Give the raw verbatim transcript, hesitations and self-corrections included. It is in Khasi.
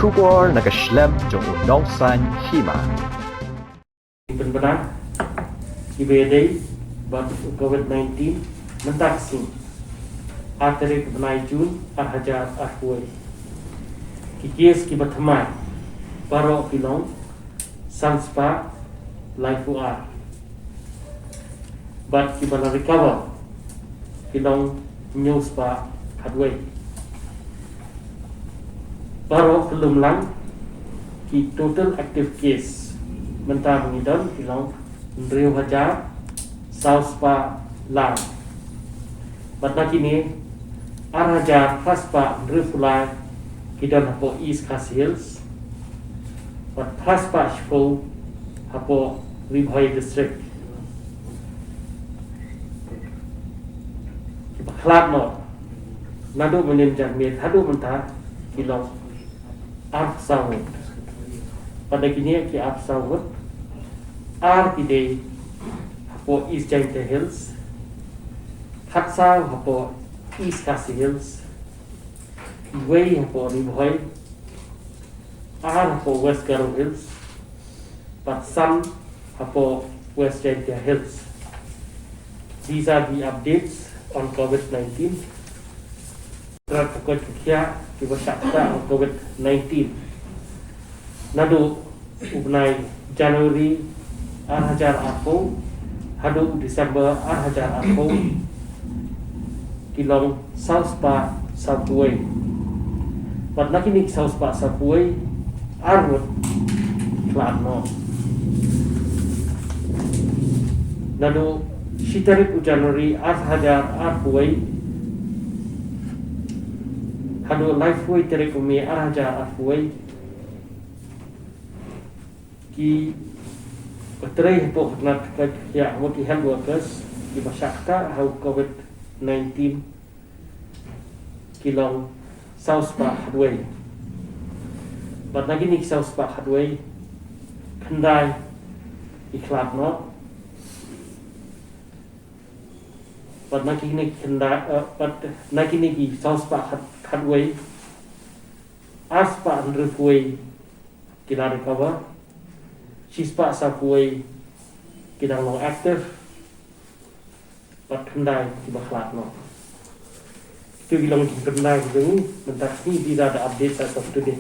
Khubor na ka shlem jong u nongsan hima. Pynbna ki ba ïadei bad u covid nineteen mynta ka sngi, ar tarik bnai Jun ar hajar arphew. Ki kes ki ba thymmai baroh ki long san spah laiphew ar. Bad ki ba la recover ki long hynñiew spah khatwei. Baroh ka lum lang, ki total active case mynta ba ngi don ki long hynriew hajar saw spah lai. Bad na kine, ar hajar phra spah hynriewphew lai ki don hapoh East Khasi Hills, bad phra spah shiphew hapoh Ri Bhoi District. Ki ba khlad noh naduh mynnin janmiet haduh mynta ki long arphew saw ngut. Bad na kine ki arphew saw ngut, ar ki dei hapoh East Jaintia Hills, khatsaw hapoh East Khasi Hills, wei hapoh Ri Bhoi, ar hapoh West Garo Hills, bad san hapoh West Jaintia Hills. These are the updates on covid nineteen. Tyrwa ka koit ka khiah ki ba shah ktah ha covid nineteen. Naduh u bnai January ar hajar arphew haduh u December ar hajar arphew ki long saw spah sawphew wei. Bad na kine ki saw spah sawphew wei, ar ngut khlad noh. Naduh shi tarik u January ar hajar arphew wei haduh laiphew wei tarik u May ar hajar arphew wei, ki ba trei hapoh ka tnat ka khiah, hapoh ki health workers ki ba shah ktah ha u covid nineteen ki long saw spah khatwei. Bad na kine ki saw spah khatwei, khyndai ki khlad noh. Bad na kine ki khyndai, eh, bad na kine ki saw spah khat, khatwei, ar spah hynriewphew wei ki la recover, shi spah sawphew wei ki dang long active, bad khyndai ki ba khlad noh. Kito ki long ki khyndai ki jong ngi mynta ka sngi. These are the updates as of today.